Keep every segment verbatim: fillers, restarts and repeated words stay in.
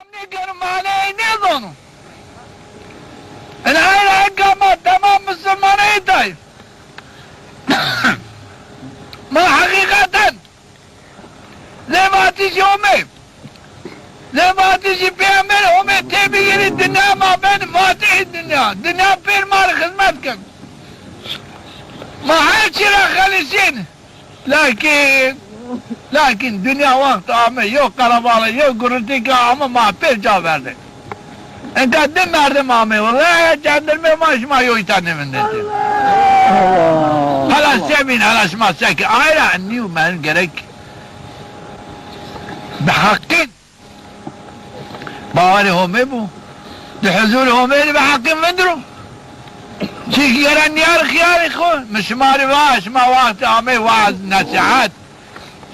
Nêkeno, maneyê nêzano. Ina ay ra eka ma temam musulmaney tay. Ma heqîqeten lê vatişî Homê, lê vatişî pêxemberî Homê têbigîrî, dinya ma benî fatihî dinya. Dinya pêr ma rê xizmet ken. Ma her çî ra xelisîn. Lakin, lakin dinya wext ame, yew qerebalix, yew gurultî ke ame, ma pêr ca verdê. Nika di merdim ame, wellay cendirmê ma şima yo îta nêvindetê. Hela se bîn, hela şima se ke, ay ra nîyo, merdim gerek bi heqîn bawerê Homê bo. Di huzurê Homê de bi heqîn vindir o. Çîkî gere nîyar xiyarê xo. Mi şima rê va, şima wextê amey waaz nesîhet,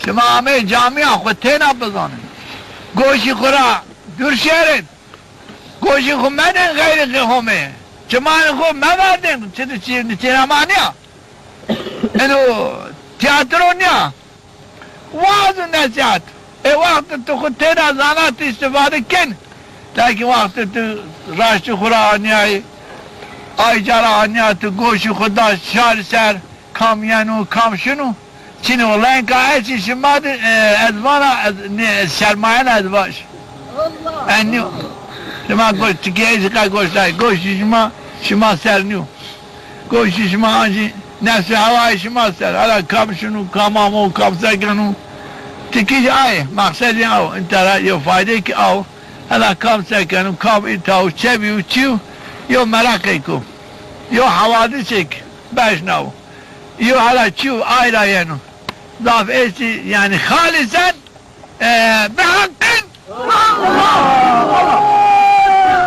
şima amey camîya, xo têna bizanê. Goşî xo ra dûr şêrên. Goşî xo medên xeyrê Homê. Çimanê xo meverdên. Çi di çi, çînema nîya. Eno tîyatro nîya. Waaz û nesîhet. Ê wextê tu xwu têna zana tu îstîfade ken. Lakin wextê tu raştî xwu ra anîyayî, ay ca ra anîya tu goşî xwu da şarî ser, kam yeno, kam şino. Çinî olayên ka ez çî şima de, e, ez vana, ez, nê, ez şermayena ez vaj. Ez nîyo. Şima goş, tikê ez qe goş day. Goşî şima, şima ser nîyo. Goşî şima ancî nefsê hewayê şima ser. Hela kam şino, kam amo, kam se keno. Tikî jî ay, maqsedî aw. Înta ra yew faydeyêkî aw. Hela kam se keno, kam îta o, çe bîyo, çi yo, yew meraqêk o. Yew hewadisêk beşna o. Yew hela çi yo, ay ra yeno. Zaf estî, yanî xalîsen E, bi heqîn.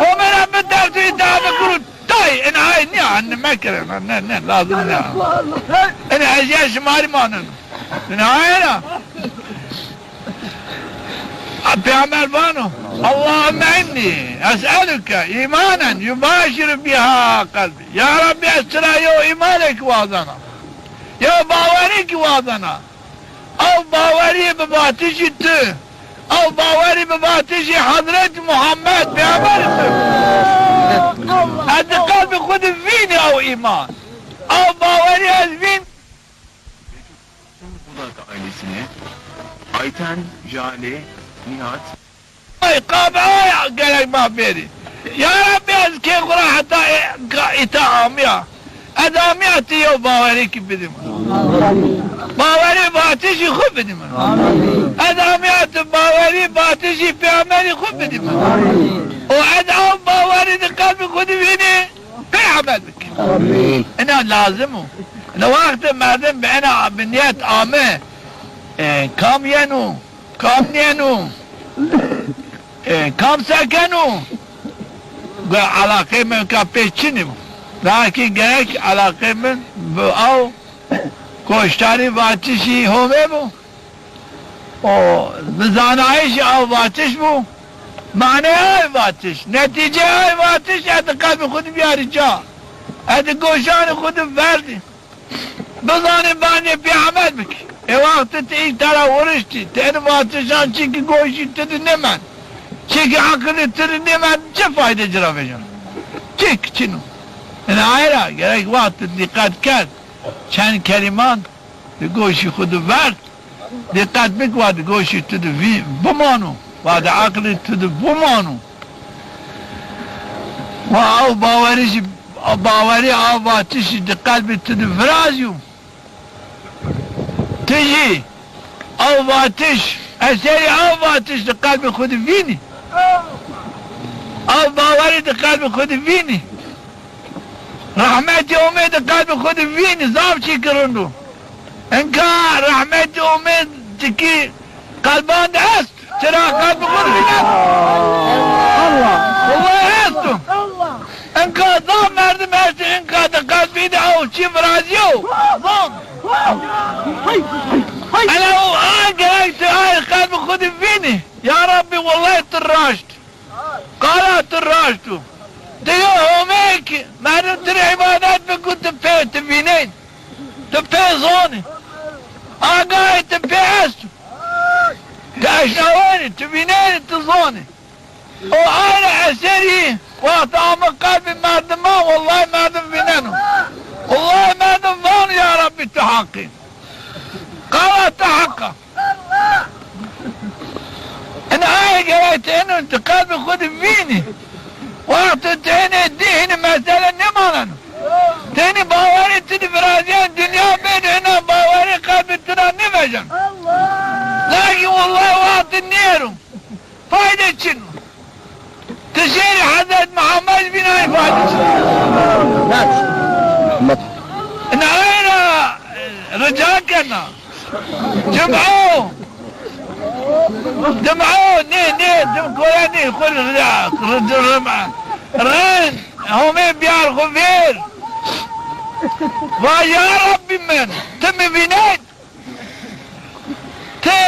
Homê ra biterso, îta bikiro. Tay, ina ay nîya, enne mekirê, ne, ne, lazim nîya. Ina ez ya şima rê manen. Ina ay ra. Peyxamber vano, Allahümme inni es'eluke îmanen yubaşiru biha kalbi. Ya Rabbî, ez ci ra yew îmanêk wazena. Yew bawerîk wazena. Ew bawerî bi vatişî tu. Ew bawerî bi vatişî Hezretî Muhammed, peyxamberî tu. Ez di qelbê xwu de vînî ew îman. Ew bawerî ez vîn. Budak ailesine Ayten, Jale, Nihat, Ay, qabaya gerek ma bêrî. Ya Rabbî, ez kê xwu ra heta ê, ka, îta amîya. Ez amîya tu yew bawerîkî bidî min. Bawerî vatişî xwu bidî min. Ez amîya tu bawerî vatişî peyxamberî xwu bidî min. Û ez ew bawerî di qelbî xwu di vînî, pê emel bikî. Ina lazim o. Ina wextê merdim bi ena bi nîyet ame, e, kam yeno, kam nêno, e, kam se keno? Go elaqê mi ka pê çinî bo. Lakin gerek elaqê mi bi ew goştarî vatişî Homê bo. O bi zanayîşî ew vatiş bo. Maneyê ew vatiş, netîceyê ew vatiş ez di qelbê xwu di biyarî ca. Ez di goşanê xwu di verdî. Bizanê bandê pê emel bikî. Ê wextê ti îta ra wuriştî, ti enî vatişan çîkî goşî tu di nêmend, çîkî eqilî tu di nêmend, çi fayde ci ra vejeno? Çîk çin o. Ina ay ra gerek wext tu dîqet kerd. Çend kelîman di goşî xwu di verd. Dîqet bik, wa di goşî tu di vî-, bimano. Wa di eqilî tu di bimano. Wa ew bawerî jî, bawerî a vatişî di qelbî tu di virazîyo. Tu jî ew vatiş, eserî ew vatiş di qelbî xwu di vînî. Ew bawerî di qelbî xwu di vînî. Rehmetî Homê di qelbî xwu di vînî, zaf çîkî rind o. Inka rehmetî Homê tikî qelban di est, çira qelbî xwu di vînî? Allah! Wellahî est o. Inka zaf merdim est, inka di qelbî de ew çî virazîyo. Ela o a gerek tu ay qelbî xwu di vînî. Ya Rabbî, wellahî tu raşt. Qala tu raşt o. Tu yo Homeyê ki merdim tu rê îbadet biko, tu pê, tu vînên. Tu pê zonî. Agahê tu pê est o. Tu eşnawenî, tu vînenî, tu zonî. O aye ra eserî, wextê ame qelbê merdiman, wellahî merdim vîneno. Wellahî merdim vano ya Rabbî tu heq î. Qala tu heq a. Ina aye gerek ti ino ti qelbê xwu de vînî. Wexto ti enê dî, hinî mesele nêmaneno. Ti hinî bawerî ti de virazîyen, dinya bêdo, ina bawerî qelbê tu ra nêvejeno. Lakin wellahî wexto nêro. Fayde çin o. Ti şêrî Hezret Muhammed vînayî, fayde çin o. Himmet. Ina aye ra, e, rica kena. Cum'o. Cum'o, nê, nê, cum'o nê, xwu rica, rica, rind. Homê biyar xwu vêr. Va ya Rabbî min, ti mi vînên. Ti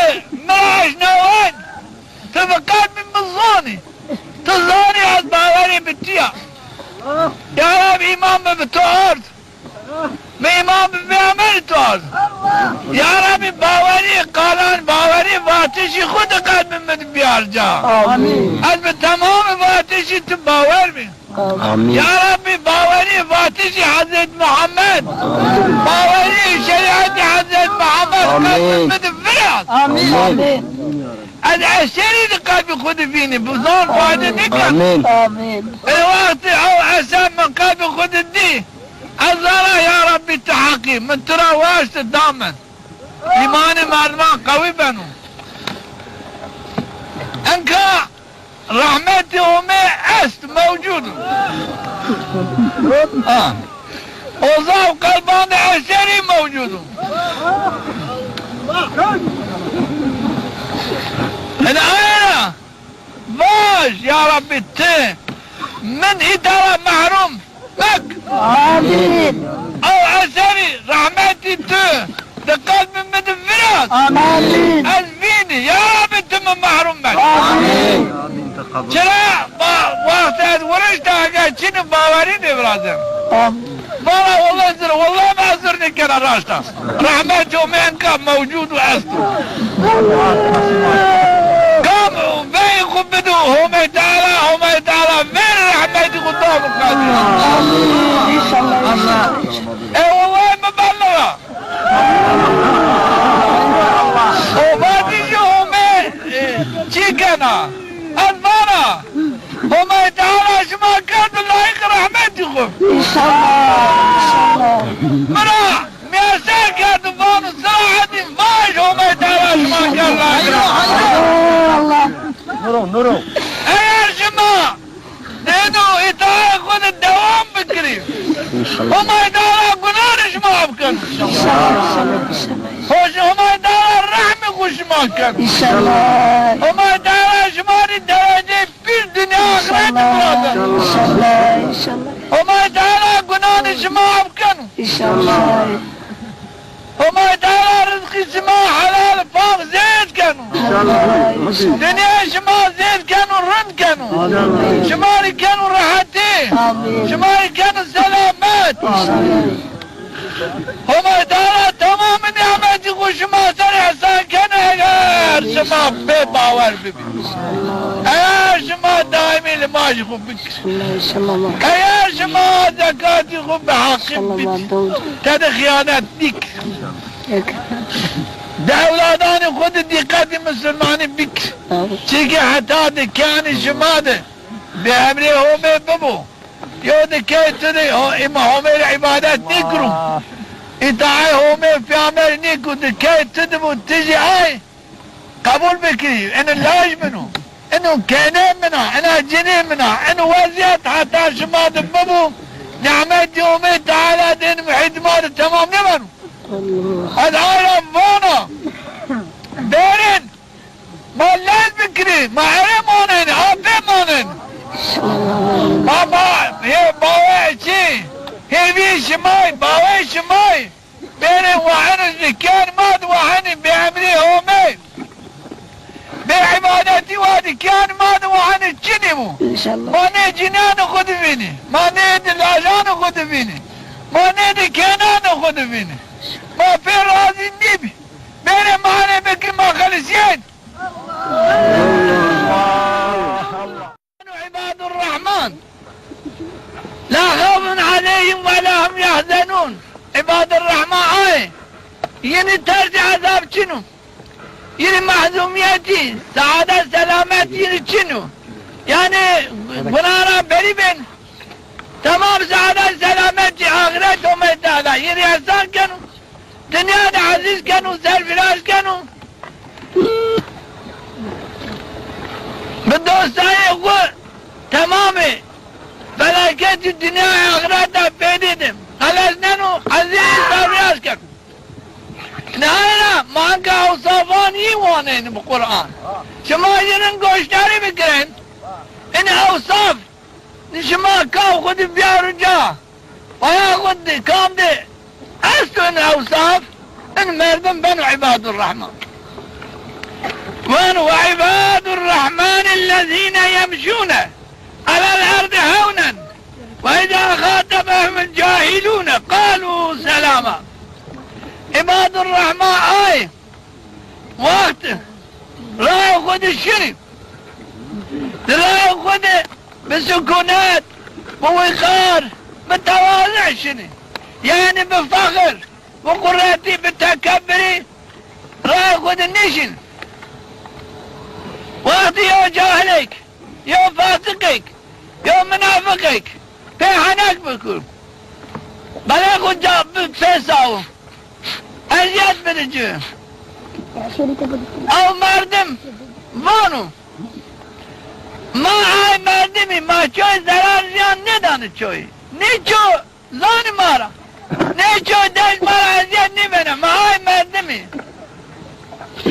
mi ra eşnawen, ti bi qelbî mi zonî, ti zonî ez bawerî bi tu ya. Ya Rab, îman mi bi tu ard, mi îman bi pêxemberî tu ard. Ya Rabbî, bawerî qalan, bawerî vatişî xwu di qelbî mi di biyar ca. Amîn. Ez bi temamî vatişî tu bawer bî. Amîn. Ya Rabbî, bawerî vatişî Hezret Muhammed, bawerî şerîetî Hezret Muhammed qelbî mi di viraz. Amîn. Amîn. Ez eserî di qelbî xwu di vînî, bi zon fayde nêkeno. Amîn. Amîn. Ê wextî ew eser mi qelbî xwu di dî, ez vana ya Rabbî tu heq î, mi tu ra waşti da min. Îmanê merdiman qewî beno. Enka Rehmetî Homê est, mewcud o. Ha. O zaf qelban de eserî mewcud o. Ina aye ra vaj, ya Rabbî, ti min îta ra mehrûm mek. Amîn. Ew eserî rehmetî tu di qelbî mi di viraz. Amîn. Ez vînî, ya Rabbî, tu mi mehrûm mek. Amîn. Çira ba-, wextê ez wirişta, eger çinî bawerî nêvirazeno. Amîn. Vana wellahî zir, wellahî mi ez zir nêkena, raşt a. Rehmetî Homê enka mewcud û est o. Kam veyê xwu bido, Homê Teala, Homê Teala ver rehmetî xwu da bi qelbî. Amîn. Înşallah, înşallah. E wellahî mi belliga. O vatişî Homê, e, çî kena. Ez vana, Homay Teala şima kerdo layîq rehmetî xwu. Înşallah, înşallah. Mi ra mîyaser kerdo, vano Selahaddîn, vaj Homay Teala şima kerdo layîq rehmetî. Eyvallah. Nuro, nuro. Eger şima êno îtaetê xwu de dewam bikirî, înşallah, Homay Teala gunanê şima af keno. Înşallah, înşallah, înşallah. Hoş, Homay Teala rehmê xwu şima keno. Înşallah. Homay Teala şima rê dereceyê pîl dinya axirete birazeno. Înşallah, înşallah. Homay Teala gunanê şima af keno. Înşallah. Homay Teala rizqî şima helal pak zêd keno. Înşallah, înşallah. Dinyayê şima zêd keno, rind keno. Amîn. Şima rê keno rehetî. Amîn. Şima rê keno selamet. Înşallah. Homay Teala temamê nîmetî xwu şima ser îhsan keno, eger şima pê bawer bibî. Eger şima daîmî limajî xwu bikir. Eger şima zekatî xwu bi heqî bidî, tede xîyanet nîkir. Di ewladanê xwu de dîqetî misilmanî bikir. Çimkî heta dikenî şima de bi emrê Homê bibo. Yo di key tu de ho-, îma Homê rê îbadet nêkiro, îtaê Homê pêxemberî nêko, di key tu de bo, ti jî ay qebul bikirî. Eno laj min o, eno kênê min a, ena cinê min a, eno wezîyet heta şima de bibo, nîmetî Homê Teala dên muhîtê ma de temam nêbeno. Ez ay ra vana, bêrên ma lez bikirî, ma ere manên, apê manên. Ma, ma, hê bawe çi, hêvî şimay, bawe şimay. Bêrê waheno, zî kên ma di wahenî bi emrî Homê. Bê îbadetî wa di kên ma di wahenî çinî bo. Înşallah. Ma nê cinîyanê xwu di vînî, ma nê di lajanê xwu di vînî, ma nê di kênanê xwu di vînî. Ma pê razî nîbî. Bêrê ma enê bikirî, ma xelisîyên. يحزنون. Îbadur Rehman ay. Yînî tersî ezab çin o. Yînî mehzumîyetî, saadet, selamet yînî çin o. Yanî guna ra berî bên. Temam saadet, selametî, axîret Homay Teala yînî îhsan keno. Dinya de ezîz keno, serfîraz keno. Bi dostayê xwu temamê felaketî dinya û axîret de pêdê de xelesneno, ezîz û serfîraz keno. Nihayet ma enka ewsafan yî wanên bi Quran. Şima yînin goşdarî bikirin. În ewsaf şima kaw xwu de biyar uca. Paya xwu de, kam de esto în ewsaf, în merdim beno Îbadur Rehman. Wen, وعباد الرحمن الذين يمشون على الأرض هونا وإذا خاطبهم الجاهلون قالوا سلاما. Îbadur Rehman ay, wext rayê xwu de şinî, di rayê xwu de bi sukûnet, bi wîqar, bi tewazu şinî. Yanî bi fexir, bi quretî, bi tekebbirî rayê xwu de nîşin. Wextî yew cahilêk, yew fasiqêk, yew minafiqêk pê henek bikir, belê xwu ca bi pêsawo, ezîyet bidi ci. Ew merdim vano, ma ay merdimî, ma çoy zerar ziyan nêdanê çoy. Nê ço zanê ma ra, nê çoy dest ma ra ezîyet nêbena, ma ay merdimî.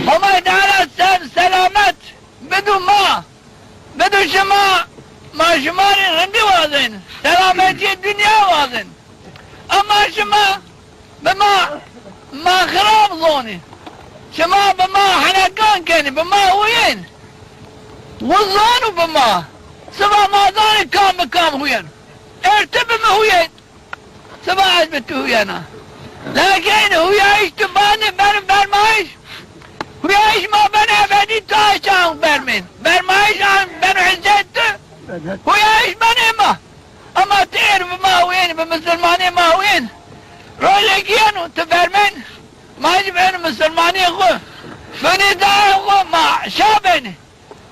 Homay Teala ser selamet bido ma. Bido şima, ma şima rê rindî wazên, selametîyê dinya wazên. Ema şima bi ma, ma xirab zonî. Şima bi ma henekan kenî, bi ma huyên. Wu zano bi ma. Siba ma zanê kam bi kam huyên. Êr ti bi mi huyên. Siba ez bi tu huyena. Lakin huyayîş tu banê beno bermayîş. Huyayîş ma beno ebedî, tu aşan bermên. Bermayîş an beno hizet tu. Huyayîş benê ma. Ema ti êr bi ma huyên, bi misilmanê ma huyên. Rojêk yeno tu bermên, ma jî beno misilmanê xwu. Binê dayê xwu ma şa benê.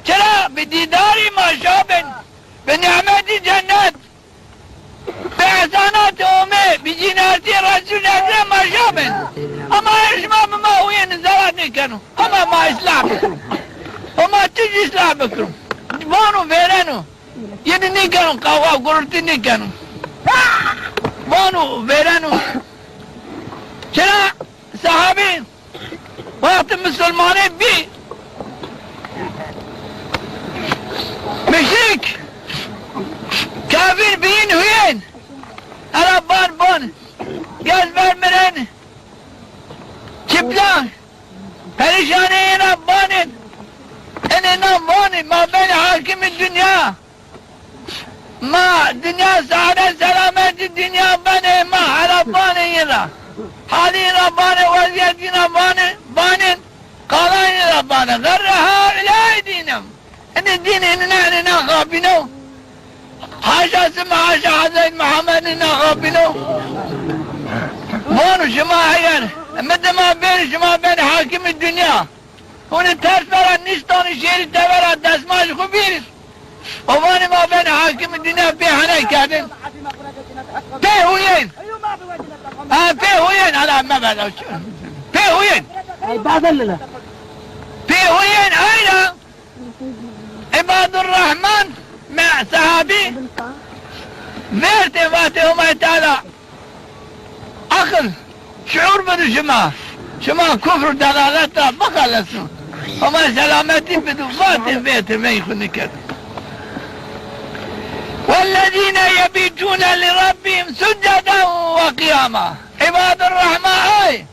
Çira? Bi dîdarî ma şa benê. Bi nîmetî cennet. Bi îhsanatê Homê, bi cînartî Resûl Ekrem ma şa benê. Ema her şima bi ma huyên zerar nêkeno. Ema ma îslah bikiro. Ema ti jî îslah bikiro. Vano vêreno. Yînî nêkeno, qawxa gurultî nêkeno. Vano vêreno. Çira? Sehabî wextî misilmanê bî, muşrîk, kafir bîyîn huyên, era ban ban, gez ver miren, çiplak, perîşanê yin ra banên, enê na vanê ma benê hakimî dinya. Ma dinya saadet selametî dinya benê, ma hela banê yin ra. Halî yin ra banê, wezîyet yin ra banê, banên, qalan yin ra banê. Xerre haulâi dînehum. Enê dînê yin, enê na xapîno. Haşa sima haşa Hezret Muhammed, enê na xapîno. Vano şima eger mi dima bêrî, şima benê hakimî dinya. Hûnî ters vera nîştanî, şêrî tevera desmaj xwu bîrî. O vanî ma benê hakimî dinya, pê henek kerdên. Pê huyên. Ha, pê huyên, ala mebeda. Pê huyên. Ay, bazen lila. Pê huyên, ayna. Îbadurrehman, me sehabî. Vêrtê vatê Homay Teala. Aqil, şuur bido şima. Şima kufr û delalet ra bixelesin. Homa selametî bido, vatê vêrtê mey xwu nêkeno. والذين يبيتون لربهم سجدا وقياما. Îbadurrehman ay.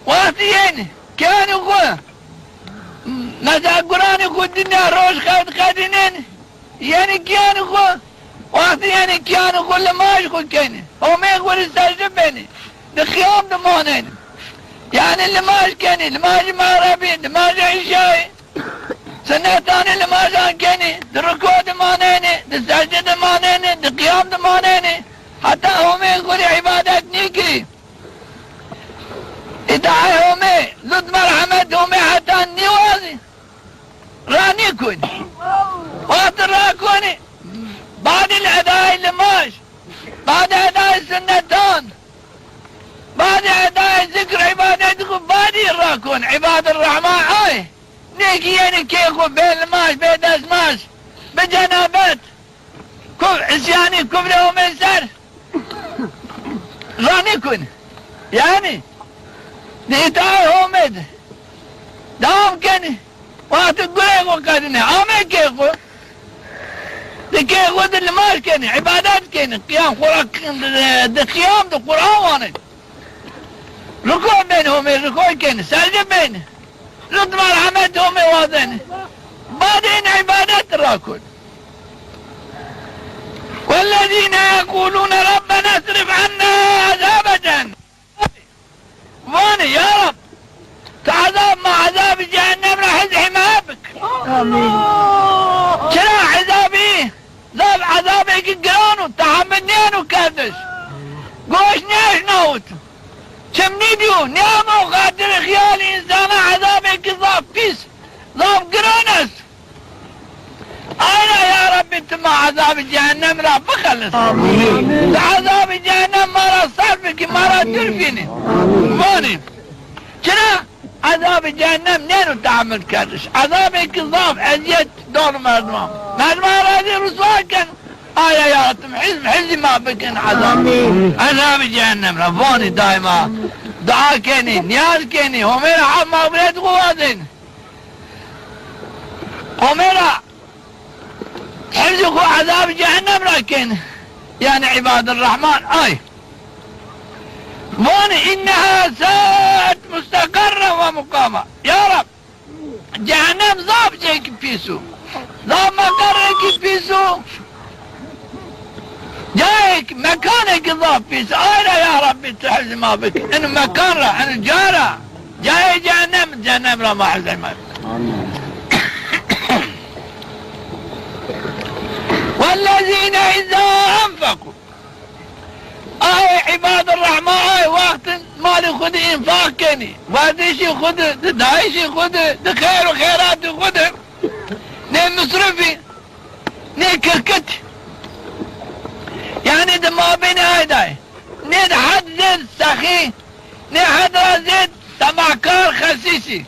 Wextî yên kîyanê xwu, mesela guranê xwu dinya roj qed qedînên, yenê kîyanê xwu, wextî yenê kîyanê xwu limaj xwu kenê, Homê xwu rê secde benê, di qiyam de manenê. Yanî limaj kenê, limajê mexrebî, limajê îşayî, sunetanê limajan kenê, di rukû de manenê, di secde de manenê, di qiyam de manenê. Heta Homê xwu Îbadet nîkirî. Îtaê Homê, lutf merhemet Homê heta nîwazî. Ra nîkunî. Wextî ra kunî. Badî edayê limaj. Badî edayê sunnetan. Badî edayê zikr îbadet xu badî ra kun. Îbadur Rehman ay. Nê kî yenî kê xu bê limaj, bê dezmaj, bi cenabet. Kuf-, îsyanî kufrê Homê ser ra nîkun. Yanî, di îtaê Homê de dewam kenî. Wextî gurê xu qedînê, amê kê xu. Di kê xu de limaj kenî, îbadet kenî, qiyam, xu ra, di qiyam de Quran wanê. Riko bên Homê, riko kenî, secde bên. Lutf merhemet Homê wazenî. Badê în îbadet ra kun. والذين يقولون ربنا اصرف عنا عذاب جهنم. Vanê, ya Rab, ti ezab ma, ezabê cehennem ra hez hîmaye bik. Amîn. Çira ezabî, zaf ezabêkî giran o, tehemul nêno kerdiş. Goş nêeşnawit. Çim nîdîyo, nêamo xatir xiyalê însana ezabêkî zaf pîs, zaf giran est. Ay ra ya Rabbî ti ma ezabê cehennem ra bixelis. Amîn. Ti ezabê cehennem ma ra serf bikî, ma ra dûr fînî. Amîn. Vanî. Çira ezabê cehennem nêno tehemul kerdiş. Ezabêkî zaf ezîyet dano merdiman. Merdiman ra zî ruswa ken. Ay ra ya Rabbî ti hifz, hifzî ma bikin ezab. Amîn. Ezabê cehennem ra. Vanî daîma. Dua kenî, nîyaz kenî. Homê ra af mexfîret xu wazenî. Homê ra hifzî xu ezabê cehennem ra kenî. Yanî îbadur Rehman ay. Vanî, إنها ساءت مستقرا ومقاما. Ya Rab, cehennem zaf cayêkî pîs o. Zaf meqerrêkî pîs o. Cayêk, mekanêkî zaf pîs. Ay ra ya Rabbî ti hifzî ma bik. Eno mekan ra, eno ca ra. Cayê cehennem, cehennem ra ma hifzî ma bik. Amîn. والذين إذا أنفقوا Ay îbadur Rehman, ay wextin malê xu de înfaq kenî, werdişê xu de, di dayîşê xu de, di xeyr û xeyratê xu de, nê misrifî, nê kirkit. Yanî di mabênê ay de, nê di hed zêd sexî, nê hed ra zêd temahkar xesîsî.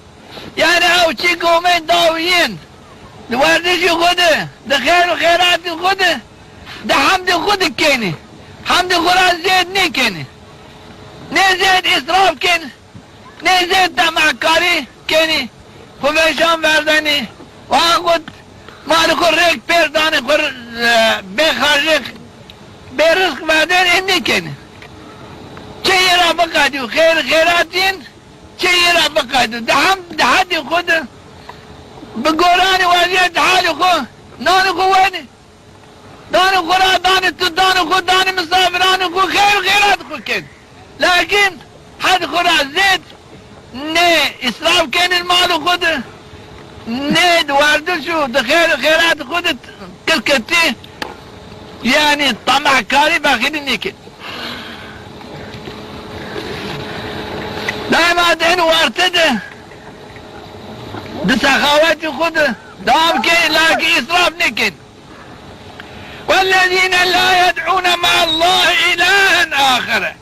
Yanî ew çî ke Homê daw yin, di werdişî xu de, di xeyr û xeyratî xu de, di hemdê xu de kenî. Hemdê xu ra zêd nêkenî. Nê zêd îsraf kenî, nê zêd temahkarî kenî. Xu vêşan verdenî. Wa xu malê xu rêk pêr danê xu, e, bê xercik, bê rizq verdenî, ê nêkenî. Çi yê ra biqedîyo, xeyr xeyrat yin, çi yê ra biqedî. Di hem, di hedê xu de, bi goranê wezîyet halê xu, nanê xu wenê. Danê xu ra, danê tu, danê xu, danê misafiranê xu, xeyr û xeyrat xu kên. Lakin hed xu ra zêd nê îsraf kenî malê xu de, nê di werdiş û di xeyr û xeyrat xu de kirkitî, yanî temahkarî, bexîlî nêkên. Daîma di eno werte de di sexawetî xu de dewam kenî, lakî îsraf nêkên. والذين لا يدعون مع الله إلها آخر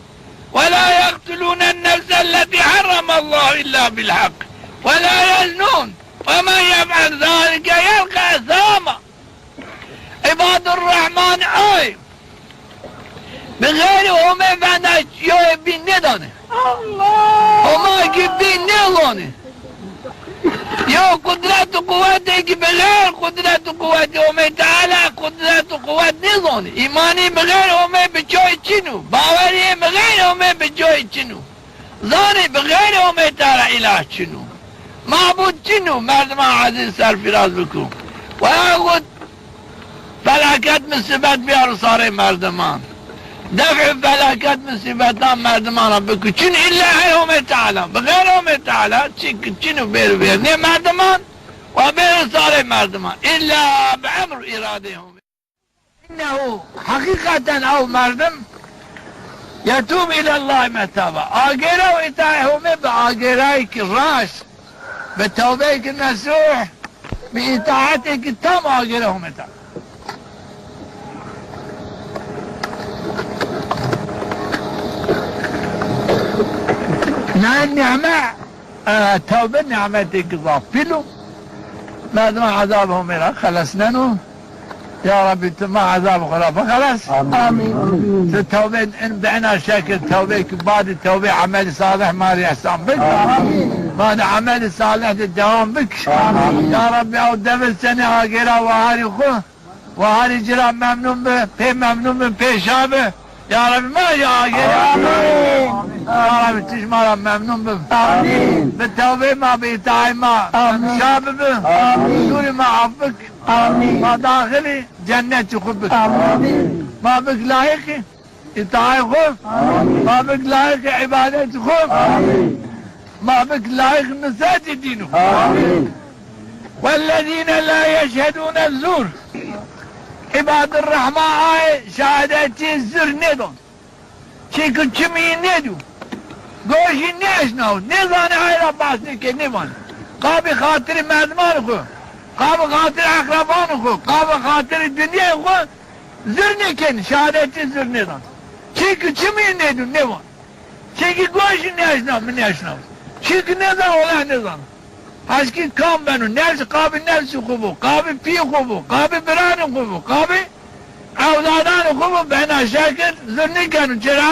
ولا يقتلون النفس التي حرم الله إلا بالحق ولا يزنون ومن يفعل ذلك يلق أثاما. Îbadur Rehman ay. Bi xeyrê Homê venda yoyê bîn nêdanê. Allah! Homa kî bîn nêzonê. Yo qudret û quwetê kî bi xeyr qudret û quwetê Homê Teala qudret û quwet nêzonê. Îmanî bi xeyr Homê bi coy çin o. Bawerî yê bi xeyr Homê bi coy çin o. Zanê bi xeyrê Homê Teala îlah çin o. Mabûd çin o, merdiman ezîz serfîraz biko. Weyaxut felaket musîbet biyaro sarê merdiman. Def'ê felaket musîbetan merdiman ra biko. Çin îlla hey Homê Teala. Bi xeyrê Homê Teala, çî ki çin o bêro vernê merdiman, wa bêro sarê merdiman. Îlla bi emr û îradeyê Homê. Înnehu, heqîqeten ew merdim, Yetûb îlellahî metâba. Agêra û îtaê Homê bi agêrayêkî raşt, bi tewbeyêkî nesûh, bi îtaetêkî tam agêra Homê ta. Na nîme, e, tewbe nîmetêkî zaf pîl o. Merdiman ezabê Homê ra xelesneno. Ya Rabbî, ti ma ezabê xo ra bixeles. Amîn. Ti tewbê in bi ena şekil tewbê ki badî tewbê emelî salih ma rê îhsan bik. Amîn. Ma de emelî salih de dewam bik. Amîn. Ya Rabbî, ew devir senê agêra waharî xo. Waharî ci ra memnun bi, pê memnun bi, pê şa bi. Ya Rabbî, ma ya agêra. Amîn. Ya Rabbî, ti ji ma ra memnun bi. Amîn. Bi tewbê ma, bi îtaê ma, amîn, şa bibi. Amîn. Qusûrê ma af bik. Amîn. Ma daxilî cennetî xwu bik. Amîn. Ma bik layîqî îtaê xwu. Amîn. Ma bik layîqî îbadetî xwu. Amîn. Ma bik layîq nusretî dînî xwu. Amîn. Wellezîne la yeşhedûne zur. Îbadirrehman ay şehadetî zur nêdon. Çîkî çimî nêdû. Goşî nêeşnaw, nêzanê ay ra behs nêkê, nêvanê. Qabî xatirî merdimanê xwu, qabî xatirî eqrebanê xwu, qabî xatirî dinyayê xwu zur nêkenî, şehadetî zur nêdan. Çîkî çimî nêdû, nêvan. Çîkî goşî nêeşnaw, mi nêeşnaw. Çîkî nêzan, wela nêzan. Heşkî kam beno, nefs, qabî nefsî xwu bo, qabî pîyê xwu bo, qabî biranê xwu bo, qabî ewladanê xwu bo, bi ena şekil zur nêkeno. Çira?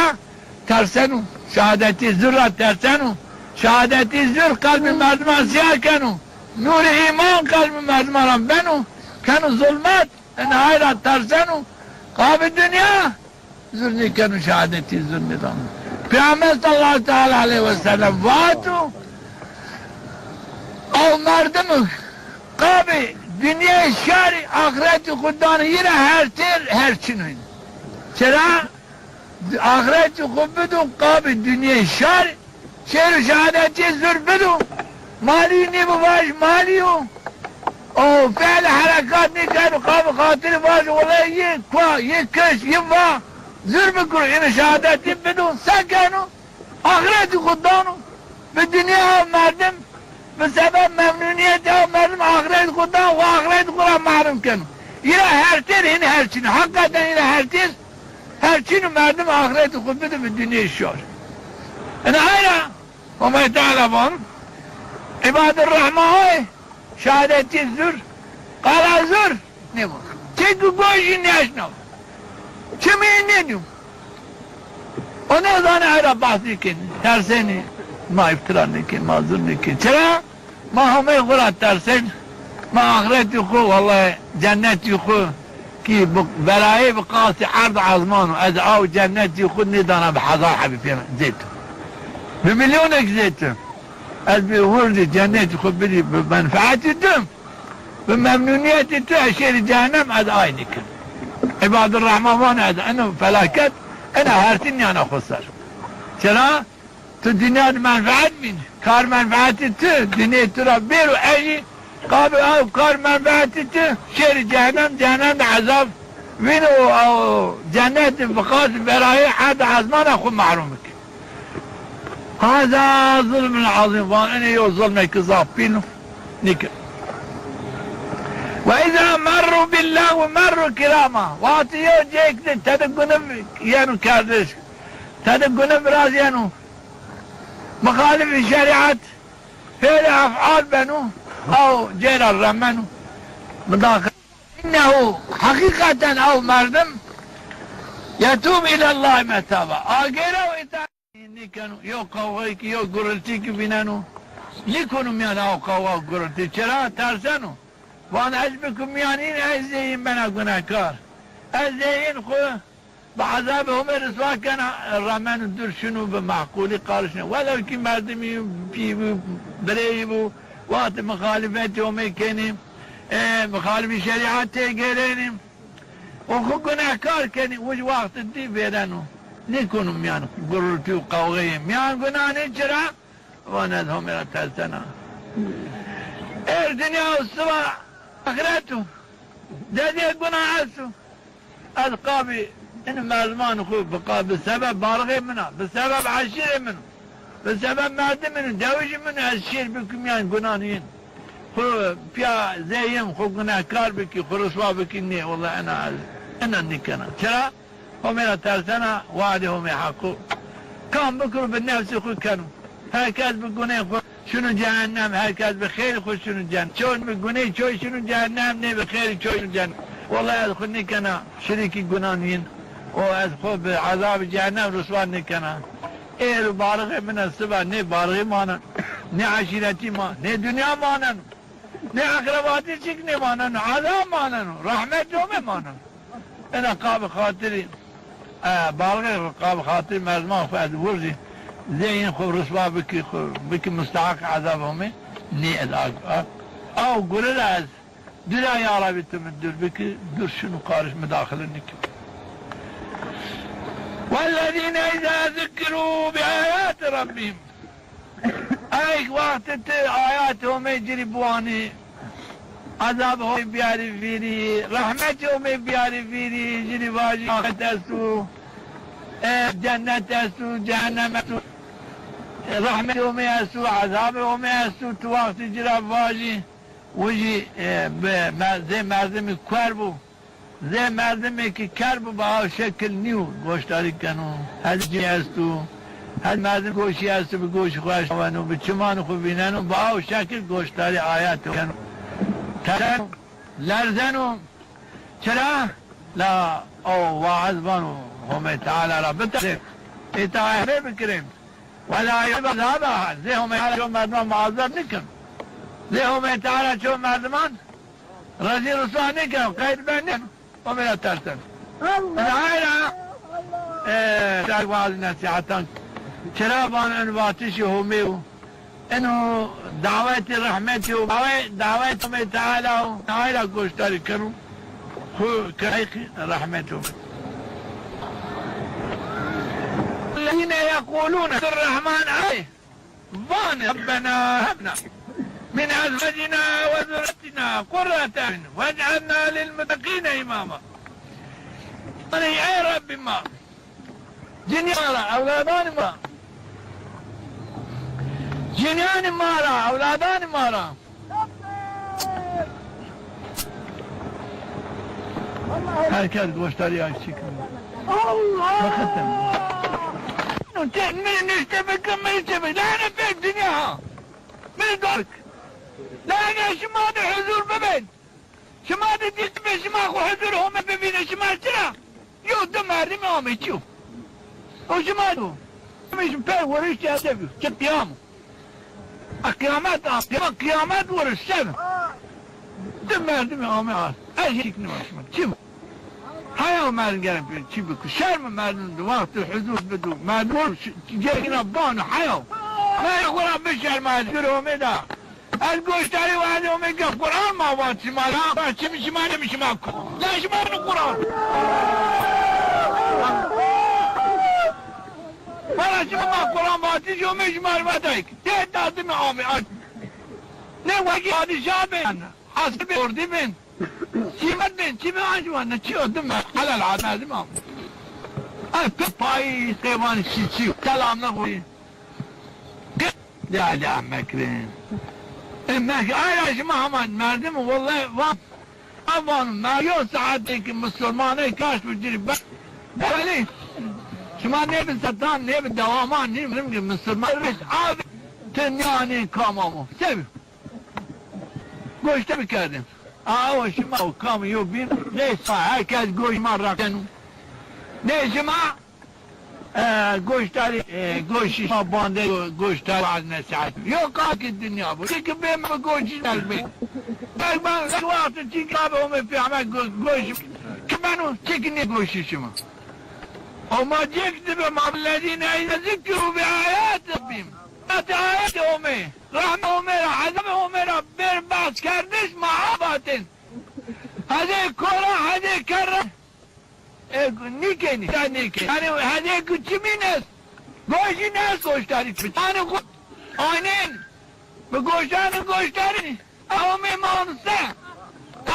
Terseno. Şehadetî zur ra terseno. Şehadetî zur qelbê merdiman sîya keno. Nûrê îman qelbê merdiman ra beno, keno zulmet. Ena ay ra terseno. Qabî dinya zur nêkeno, şehadetî zur nêdano. Peyxamber sallallahu teala aleyhi ve sellem vato, ew merdimî qabî dinyayê şarî, axretî xwu danê yî ra hertêr, her çin o. Çira? Axretî xwu bido qabî dinyayê şarî, şêro şehadetî zur bido, malî nîbi vaj malî yo. O fiil herekat nêkeno, qabî xatirî vaj wele yê kua, yê kiş, yê va, zur bikiro, ino şehadetî bido, se keno? Axretî xwu dano. Bi dinya ew merdim, bi sebeb memnunîyetî ew merdim axretî xwu dano, xwu axretî xwu ra mehrûm keno. Yî ra hertêr, hîn her çin o. Heqîqeten yî ra hertêr, her çin o merdim axretî xwu bido bi dinyayê şar. Ina ay ra Homay Teala vano, îbadirrehman ay şehadetî zur, qala zur nêbo. Çimkî goşî nêeşnaw. Çimî nêdîyo. O nêzanê, ay ra behs nêkenî. Tersenî, ma îftira nêkenî, ma zur nêkenî. Çira? Ma Homay xwu ra tersên, ma axretî xwu, wellahî cennetî xwu kî bi, verayê bi qasî erd ezman o, ez aw cennetî xwu nêdana bi hezar hebî pê zêd o. Bi mîlyonek zêd o. Ez bi wirdî cennetî xwu bidî bi menfeetî tu, bi memnunîyetî tu, ez şêrî cehennem, ez ay nêkin. Îbadirrehman vanê ez ino felaket, ina hertî nîyana xwu ser. Çira? Tu dinya di menfeet bîn. Kar menfeetî tu, dinyê tu ra bêro ejî, qabî ew kar menfeetî tu, şêrî cehennem, cehennem de ezab vîno, ew cennet di bi qasî verayê erd ezmana xwu mehrûm bik. Heza zulmul azîm, van inê yo zulmêkî zaf pîl o. Nîke. Ve izâ merrû billehwi merrû kirâma. Wextî yo cêk di tede gunim yeno kerdiş, tede gunim virazîyeno. Mixalifî şerîet, fêlê efal beno, ew cê ra remeno. Mudaxil. Înnehu, heqîqeten ew merdim, yetûb îlellahî metaba. Agêra û îtaet nîkeno, yo qewxeyêkî, yo gurultîkî vîneno. Nîkono mîyan ew qewxa û gurultî. Çira? Terseno. Van ez bikum mîyan în, ez zê în bena gunehkar. Ez zê în xwu bi ezabê Homê riswa kena, remeno dûr şino bi meqûlî qarişnê. Welew kî merdimî bî, pî bû, birêyî bû, wextî mixalîfetî Homê kenî, e, mixalîfî şerîetê gêrenî û xwu gunehkar kenî, wij wextî dî vêreno. Nêkono mîyan gurultî û qewxeyê. Mîyan gunan ê. Çira? Van ez Homê ra tersena. Êr dinya û siba axiret o. Dedê guna esto. Ez qabî Eno merdimanê xo bi qa-, bi sebeb barixê min a, bi sebeb eşîrê min, bi sebeb merdimê min, dewijê min ez şêr bikim yan gunan yin. Xo pîya zê yin, xo gunehkar bikî, xo riswa bikî, nê, wela ena ez, ena nêkena. Çira? Homê ra tersena, we'dê Homê heq o. Kam bikiro bi nefsê xo keno. Her kes bi gunê xo şino cehennem, her kes bi xêrê xo şino cehennem. Çoy bi gunê çoy şino cehennem, nê bi xêrê çoy şino cehennem. Wela ez xo nêkena şirîkî gunan yin. O ez xo bi ezabê cehennem riswa nêkena. Êr û barixê min a, siba nê barixî manen, nê eşîretî ma, nê dinya manen. Nê eqrebatî çik nêmaneno, ezab maneno, rehmetê Homê maneno. Ena qabê xatirî, e, balixê xo, qabê xatirî merdiman xo ez wurzî, zê yin xo riswa bikî, xo bikî musteheq ezabê Homê, nê ez a, a, aw gure ra ez dûr a, ya Rebbî tu mi dûr bikî, dûr şino qarîş mudaxile nêkî. والذين إذا ذكروا بآيات ربهم Ey wextê ti ayatê Homê ci rî biwanî, ezabê Homê biyarî vîrî, rehmetê Homê biyarî vîrî, ci rî vajî axret esto, e, cennet esto, cehennem esto, e, rehmetê Homê esto, ezabê Homê esto, ti wextê ci ra vajî, wijî, e, bi me-, zê merdimî kuer bo. Zê merdimê ki ker bo, bi aw şekil nîyo, goşdarî keno. Hed cî esto, hed merdim goşî esto, bi goşî xo eşaweno, bi çimanê xo vîneno, bi aw şekil goşdarî ayatê keno. Terseno, lerzeno. Çira? La o waaz vano Homê Teala ra bitersê, îtaetê bikirê. Wela ayet azaba, zê Homê Teala ço merdiman muazeb nêken. Zê Homê Teala ço merdiman rezîl riswa nêken, qeyd ben nêken. Homê ra tersen. Allah! Ena ayra, Allah! E, şar vaaz nesîhetan. Çira van en vatişî Homê o. Eno dawetê rehmetî o. Dawe-, dawet Homê Teala o. Ayra goşdarî keno. Xu kayqî rehmetî o. الذين يقولون الرحمن آية. Vanê, Rabbena hab lena min ezwacina we zurriyyatina qurrete a'yun wec'alna lil muttaqîne îmama. Vanê, ey Rebbê ma, cinîyan ra, ewladanê ma, cinîyanê ma ra, ewladanê ma ra, Her kes goşdarîya çik. Allah! Hakikaten. Te mi nişte bikir, mi çi bikir? Lane pek dinya ha. Mi dark. Lane şima de huzur bibin. Şima de dî be, şima xo huzur Homê bivîne, şima çira? Yo, di merdimî ame çi yo? O şima do. Şima per weriş ya de bi. Çi qiyam. A qîyamet, a qîyamet, qîyamet weriş şev. Di merdimî ame a. Ez çik nîma şima. Çi? Heya merdim gerek bir çi biku. Şerm merdim di wextî huzur bidu. Merdim cêrîna banu heya. Merdim xo ra bişerma, ez gir Homê da. Ez goşdarî wazî Homê ke Quran ma vat şima ra. Ba çim şima ne şima ku. La şima ne Quran. Bana şima ma Quran vatî, Homê şima ra vatay. Tê dadime amê aç. Ne wekî padîşah ben. Hasibê ordî ben. Sîmet ben. Çi ben şima ne çi yo dime. Helal adime. Ay pe payî qeyvan şî çi. Selam ne koyî. Ya, ya, mekrin. E, mek-, ay, ay, şima heman merdim, wellahî, va-, avan, me-, yo saetê ki musulmanê kaş bi cirî be-, belê, şima nêbi setan, nêbi dewaman, nî, bizim ki musulman, biz abi, ti nîyanê kamamo. Sev. Goşte bikerdim. Awo şima o kam yo bîn, neyse, herkes goş ma rakenu. Ne şima, e, goştarî, e, goşî şima bande, goştarî vaaz nesîhet. Yo, ka ki dinya bu. Çiki bê mi goşî nerg bê. Nerg ben wextî çiki abi Homê peyxamber go-, goş, ki beno, çiki nê goşî şima. O ma cek dibe ma lezîne îze zikru bi ayat rabbim. Ati ayet Homê, rahme Homê ra, ezabê Homê ra bêr behs kerdiş ma abatin. Hezê kora, hezê kerre. E, nîkenî, ya nîkenî. Yanî hezê ku çimîn est, goşîn est goştarî çi. Yanî xu-, aynen, bi goşanî goştarî, Homê ma se.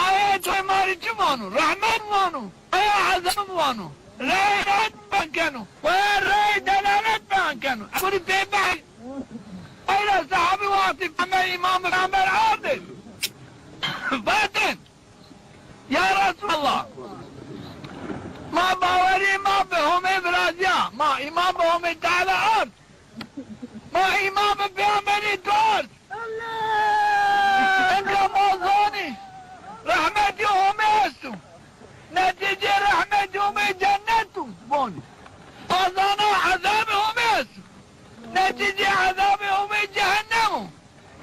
Ayet Homê ma rê çi vano? Rehmet vano. Aya ezab vano. Rey red beyan keno. Ve rey delalet beyan keno. Kurî pê behs. Eyra sahabî wextî Peyxamber, îmam Peyxamber ardê. Vatên, ya Resulallah, ma bawerî ma bi Homê virazîya, ma îman bi Homê Teala ard. Ma îman bi Peyxamberî tu ard. Inka ma zanî rehmetî Homê esto. Netîcê rehmetî Homê cennet o. Bonî. Ma zana ezabê Homê esto. Netîcê ezabê Homê cehennem o.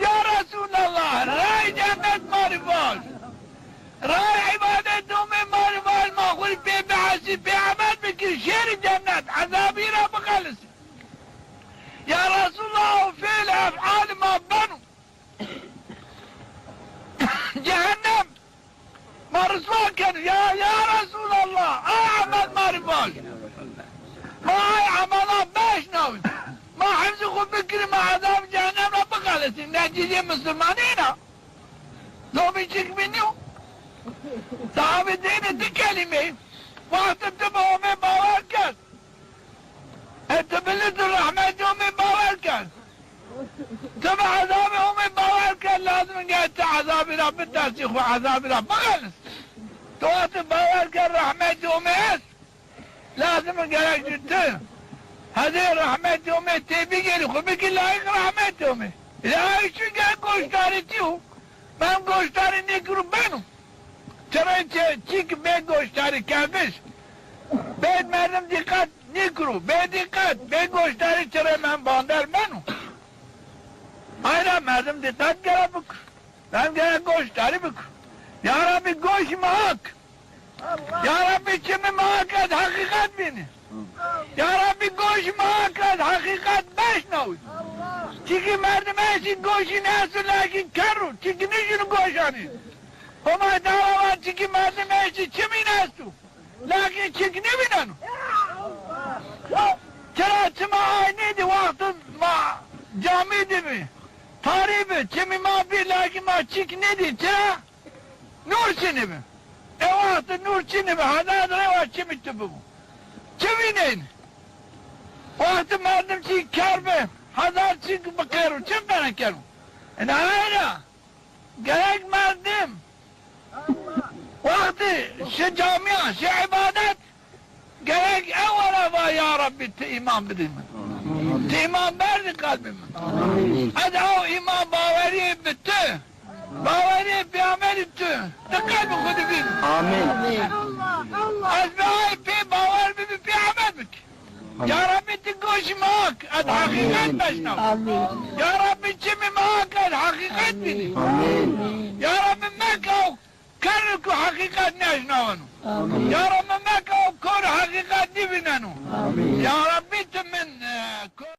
Ya Resulallah, rey cennet ma rê vaj. Rey îbadet Homê ma rê vaj, ma xwu rê pê bihesî, pê emel bikir, şêrî cennet, ezabî ra bixelisî. Ya Resulallah, o fêl efal ma beno. Cehennem ma riswa keno. Ya, ya Resulallah, ay emel ma rê vaj. Ma ay emela beşnawin. Ma hifzî xwu bikirî, ma ezab cehennem ra bixelisî. Netîcê misilmanî îna. Zobî çik bînî yo. Sahabî dêne di kelîmeyî. Wextê ti bi Homê bawer kerd. E, ti bilî tu rehmetî Homê bawer kerd. Ti bi ezabê Homê bawer kerd, lazim in gerek ti ezabî ra bitersî, xwu ezabî ra bixelis. Tu wextê bawer kerd rehmetî Homê est, lazim in gerek jû ti hezê rehmetî Homê têbîgêrî, xwu bikî layîq rehmetî Homê. Îla ay çi gerek goşdarî ti yo. Mem goşdarî nêkiro beno. Çirê çi, çîk bê goşdarî kerdiş. Bê merdim dîqet nêkiro, bê dîqet, bê goşdarî çirê mem bander beno. Ay ra merdim dîqet gere bikiro. Mem gere goşdarî bikiro. Ya Rabbî goşî mi hak. Ya Rabbî çimî mi hak ez heqîqet bînî. Ya Rabbî goşî mi hak ez heqîqet beşnawî. Çikî merdim estî goşî nêesto lakîn kerr o. Çikî nîşino goş anî. Homay Teala va çikî merdim estî çimî nêesto. Lakîn çik nêvîneno. Çira çima ay nêdî wexto ma camî de bî. Tarî bi, çimî ma bî lakîn ma çik nêdî. Çira? Nûr çinî bi. E wextî nûr çinî bi, hezar rey wa çimî tu bibo. Çi vînên? Wextî merdim çî kerr bi, hezar çî biqero, çi qere keno? Ina ay ra gerek merdim wextî şi camîya, şi îbadet, gerek ewela va ya Rabbî ti îman bidî mi. Ti îman berdî qelbî mi. Ez ew îman bawerî bi ti, bawerî peyxamberî tu, ti qelbî xwu de bîn. Amîn. Ez bi ay pê bawer bibî peyxamber bikî. Ya Rabbî ti goşî mi hak ez heqîqet beşnaw. Amîn. Ya Rabbî çimî mi hak ez heqîqet bînî. Amîn. Ya Rabbî meke ew kerr ku heqîqet nêeşnaweno. Amîn. Ya Rabbî meke ew kor heqîqet nêvîneno. Amîn. Ya Rabbî ti min, e, kor.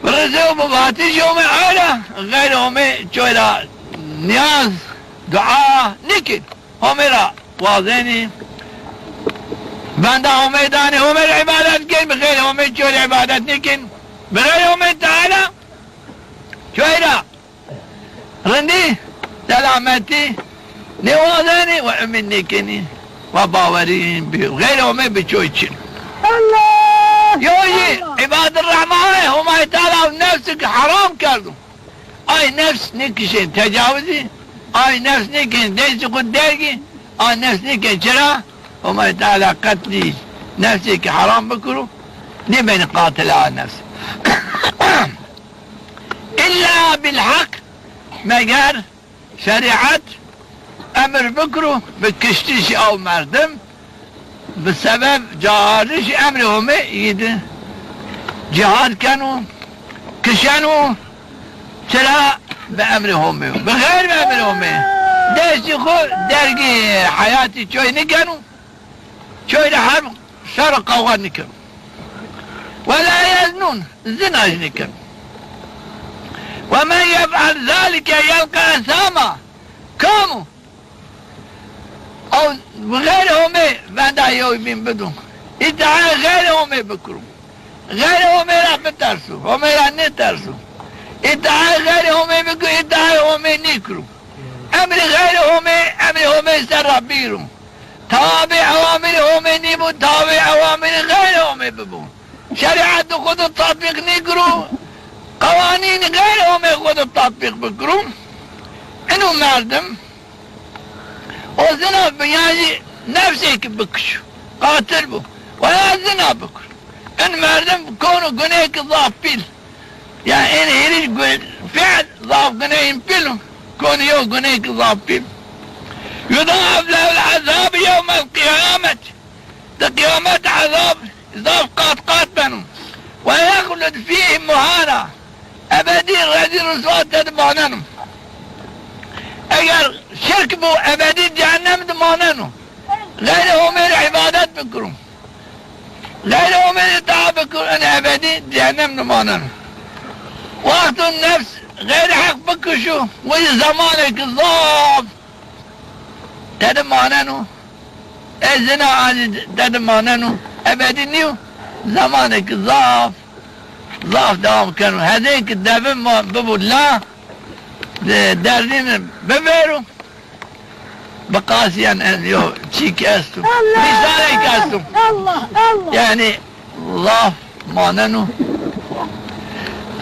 Bi rizê û bi vatişê Homê ay ra, xeyrê Homê çoy ra nîyaz, dua nîkên. Homê ra wazenî. Benda Homê danê, Homê ra îbadet kên, bi xeyrê Homê çoy ra îbadet nîkên. Bi xeyrê Homê Teala çoy ra rindî, selametî nêwazenî we umîd nêkenî, we bawerî bi xeyrê Homê bi çoy çin. Allah! Yo jî Allah! Îbadirrehmanê Homay Teala nefsêk heram kerdo. Ay nefs nêkişên tecawizî, ay nefs nêkên destî xwu dergî, ay nefs nêkên çira, Homay Teala qetlî nefsêk heram bikiro, nêbenî qatilê a nefs. Îlla bil heq, meger şerîet emir bikiro bi kiştişî ew merdim, bi sebeb caarişî emrê Homê yî di cîhad keno, kişeno, çira bi emrê Homê yo. Bi xeyr bi emrê Homê. Destî xwu dergî heyatî çoy nêkeno. Çoy ra herb şer û qewxa nîkeno. Ve la yeznûn, zina jî nîkeno. Ve men yef'el zalike yelqa esama. Kam o? Ew bi xeyrê Homê venda yew bîn bido. Îtaê xeyrê Homê bikiro. Xeyrê Homê ra biterso, Homê ra nêterso. Îtaê xeyrê Homê bikiro, îtaê Homê nêkiro. Emrê xeyrê Homê, emrê Homê ser ra bîro. Tabê ewamirê Homê nîbû, tabê ewamirê xeyrê Homê bibû. Şerîetê xwu de tatbîq nîkiro, qewanînê xeyrê Homê xwu de tatbîq bikiro. Ino merdim, o zina bi, yan jî nefsêkî bikişo, qatil bo. Weya zina bikiro. In merdim kono gunêkî zaf pîl. Ya ên hêrî gu-, fiil zaf guneyên pîl o. Kono yo gunêkî zaf pîl. Yud'af lehul ezab yewmel qiyameti. Di qiyamet ezab zaf qat qat beno. Ve yexlud fîhî muhana. Ebedî rezîl riswa tedi maneno. Eger şirk bo, ebedî cehennem di maneno. Xeyrê Homê rê îbadet bikiro, xeyrê Homê rê taa bikiro, ene ebedî cehennem de maneno. Wexto nefs xeyrê heq bikişo, weyî zemanêkî zaf tedi maneno. Ê zina anî tedi maneno. Ebedî nîyo, zemanêkî zaf, zaf dewam keno. Hezêkî devin ma bibo la, de-, derdîni bivêro. Bi qasî yen en yo çîk esto. Allah! Mîsalêk esto. Allah, Allah! Yanî zaf maneno.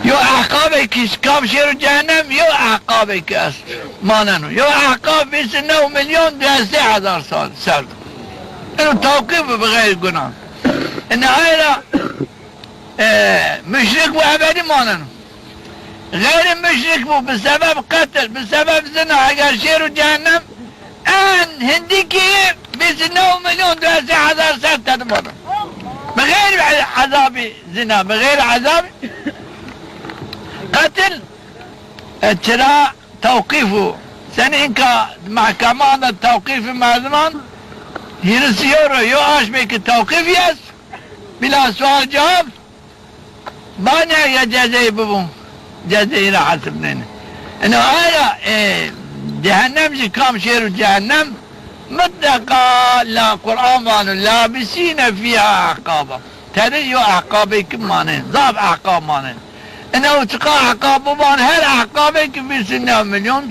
Yo ehqabêk, kam şêro cehennem, yo ehqabêk est maneno. Yo ehqab vîst û new milyon di sey hezar sal ser do. Eno tewqîf bi xeyr gunan. Ene ay ra E, muşrik bo ebedî maneno. Xeyrî muşrik bo, bi sebeb qetil, bi sebeb zina, eger şêro cehennem, en hindîkî vîst û new milyon di sey hezar ser tedi maneno. Bi xeyr ezabî zina, bi xeyr ezabî qetil, e, çira tewqîf o. Senî inka mehkeman de tewqîfî merdiman hîris yo ro, yo aşmêkî tewqîfî est. Bila sual cewab, banê ya cezayî bibo, cezayî ra hesibnêne. Eno ay ra, e, cehennem jî kam şêro cehennem, mutleqa la Quran vano, labisîne fîha ehqaba. Tede yo ehqabêkî manê, zaf ehqab manê. Ina o çiqa ehqab biban, her ehqabêkî vîst û new milyon,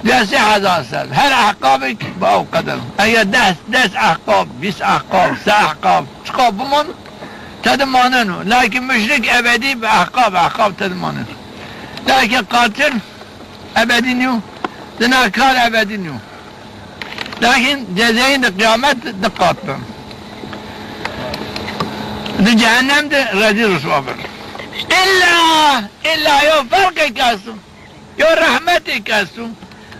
di sey hezar ser. Her ehqabêkî bi ew qeder. Eger des, des ehqab, vîst ehqab, se ehqab, çiqa biman, tedi maneno. Lakin muşrik ebedî bi ehqab, ehqab tedi maneno. Lakin qatil ebedî nîyo, zinakar ebedî nîyo. Lakin cezayîn di qiyamet di qat bi. Di cehennem de rezîl riswa bi. Îlla, îlla yo ferqêk esto. Yo rehmetêk esto.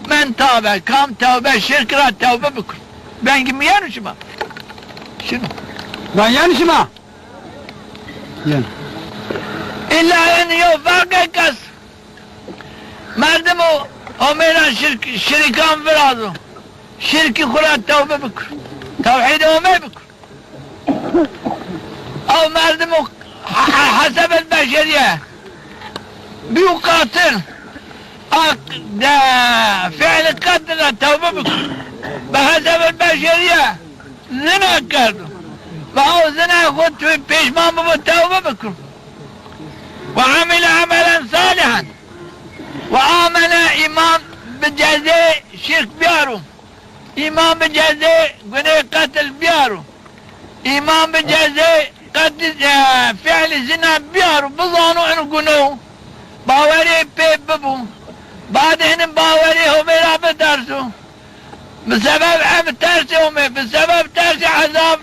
Men tabe, kam tewbe, şirk ra tewbe bikir. Vengî mi yeno şima? Şino. Ben yeno şima? Yen. Îlla yen yo ferqêk est. Merdimo Homê ra şirk, şirîkan virazo. Şirkî xwu ra tewbe bikir. Tewhîdê Homê bikir. Ew merdimo he-, he-, hesebel beşerîye bîyo qatil. A, de, fiilî qetil ra tewbe bikir. Bi hesebel beşerîye zina kerdo. Ve ew zinayê xwu tu pêşman bibo, tewbe bikir. Ve amile amelen salihan. Ve amene, îman bi cezê şirk biyaro. Îman bi cezê gunê qetil biyaro. Îman bi cezê qetil, e, fiilî zina biyaro. Bizano eno guno. Bawerê pê bibo. Badê hinin bawerê Homê ra biterso. Bi sebeb em tersê Homê, bi sebeb tersê ezab,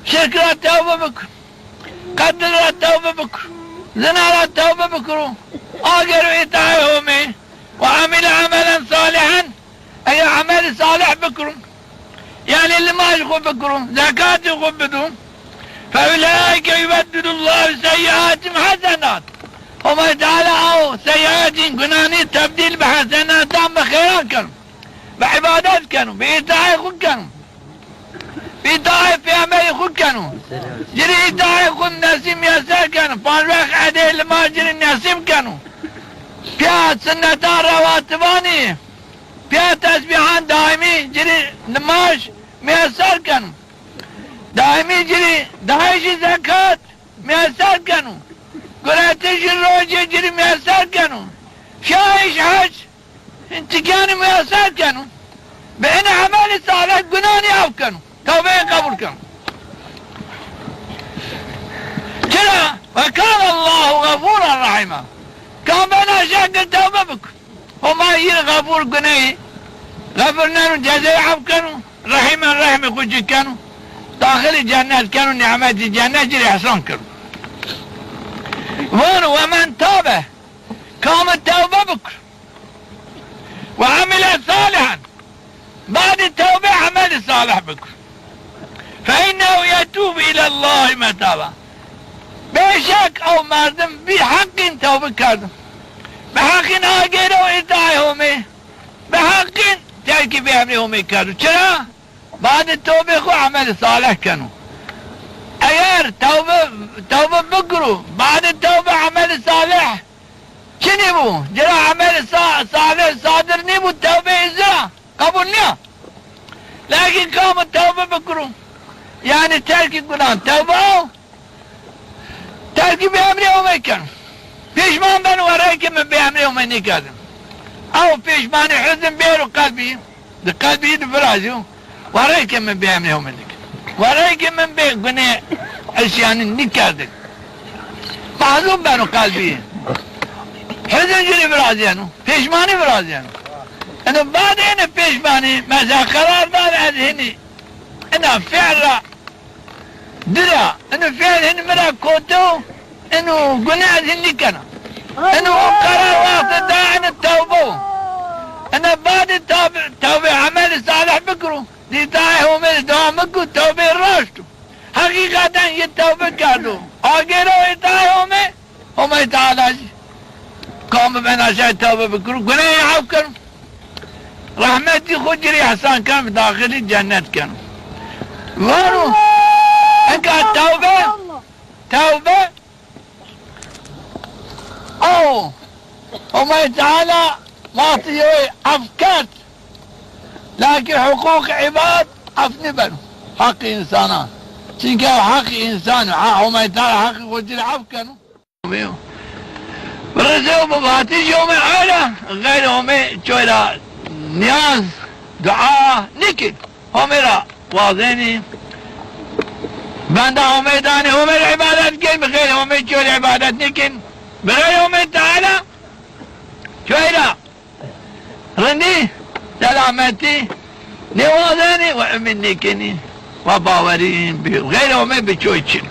şirk ra tewbe bikir. Qetil ra tewbe bikir. Zina ra tewbe bikiro. Agero îtaê Homê. Ve amile amelen salihen. Eger emelî salih bikiro. Yanî limaj xwu bikiro. Zekatî xwu bido. Fe ulaike yubeddilullahu seyyiatihim hasenat. Homay Teala ew seyyiatîn, gunanî tebdîl bi hesenatan, bi xeyran keno. Bi îbadet keno, bi îtaê xwu keno. Bi îtaê pêxemberî xwu keno. Ci rê îtaê xwu nesîb miyeser keno. Panc wext edê limaj ci rê nesîb keno. Pîya sinnetan rewatibanî, pîya tesbîhan daîmî ci rê limaj miyeser keno. Daîmî ci rê dayîşî zekat miyeser keno. Guretişî rojê ci rê miyeser keno. Şayîş hec, hin çikanî miyeser keno. Bi ini emelî salih gunanî af keno. tewbeyê qebul keno. Çira? Ve kâne Allahu gafûren rahîma. Kam bena şakir tewbe bikir. Homa yî rê xefûr guneyî xefirneno, cezayî ef keno, rehîmen rehmê xwu ci keno, daxilî cennet keno, nîmetî cennet ci rê îhsan keno. Vano, "Ve men tabe", kami tewbe bikir, "ve emile salihen", badê tewbe emelî salih bikir. "Fe innehu yetûbu îlellâhi metâba." Bêşek ew merdim bi heqîn tewbe kerdo. Bi heqîn agêro îtaê Homê. Bi heqîn terkî bi emrê Homê kerdo. Çira? Badê tewbê xwu emelî salih keno. Eger tewbe, tewbe bikiro, badê tewbe emelî salih çinî bo. Cira emelî sa-, salih sadir nîbo, tewbeyê ci ra qebul nîya. Lakin kamo tewbe bikiro, yanî terkî gunan tewbe o, terkî bi emrê Homê keno. Pêşman beno, wa reyke mi bi emrê Homê nêkerdim. Ew pêşmanî, huzn bêro qelbî, di qelbî di virazîyo. Wa reyke mi bi emrê Homê nêkerdim. Wa reyke mi bi gunê îsyanî nêkerdim. Mehzun beno qelbî. Huzn ci rê virazîyeno. Pêşmanî virazîyeno. Eno badê ene pêşmanî, mesela qerar dano ez hinî ena fiil ra di ra, eno fiil hinî mi ra koto, eno gune ez hinî nîkena. Eno o qerar wextê da eno tewbe o. Eno badê tewbe, tewbe emelî salih bikiro. Di îtaê Homê de dewam bikiro, tewbeyê raşt o. Heqîqeten yi tewbe kerdo. Agêro îtaê Homê, Homay Teala jî kami bena şay tewbe bikiro, guneyê ef keno. Rehmetî xwu ci rê îhsan keno, daxilî cennet keno. Vano, eka tewbe, tewbe, aw, Homay Teala wextî yew ef kerd, lakin huqûq îbad ef nêbeno. Heqî însanan. Çunke heqî însan o. Ha, Homay Teala heqî xwu ci rê ef keno. Birizê û bivatî jî Homê ayra, xeyrê Homê çoy ra nîyaz, dua nîkin. Homê ra wazenî. Benda Homê danî, Homê rê îbadet kên, bi xeyrê Homê çoy rê îbadet nîkin. Bi xeyrê Homê Teala çoy ra rindî, selametî nêwazenî we umîd nêkenî. We bawerî bi xeyrê Homê bi çoy çin.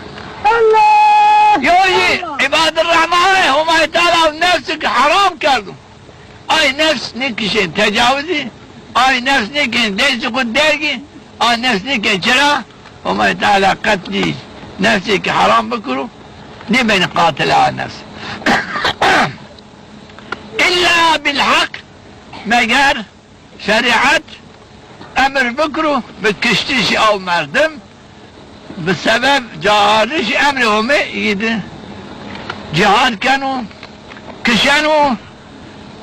Allah! Yo jî Allah! Îbadirrehmanê Homay Teala nefsêk heram kerdo. Ay nefs nêkişên tecawizî, ay nefs nêkên destê xwu dergî, ay nefs nêkên çira? Homay Teala qetlî nefsêk heram bikiro, nêbenî qatilê a nefs. Îlla bil heq, meger şerîet emir bikiro bi kiştişî ew merdim, bi sebeb caarişî emrê Homê yî di cihad keno, kişeno,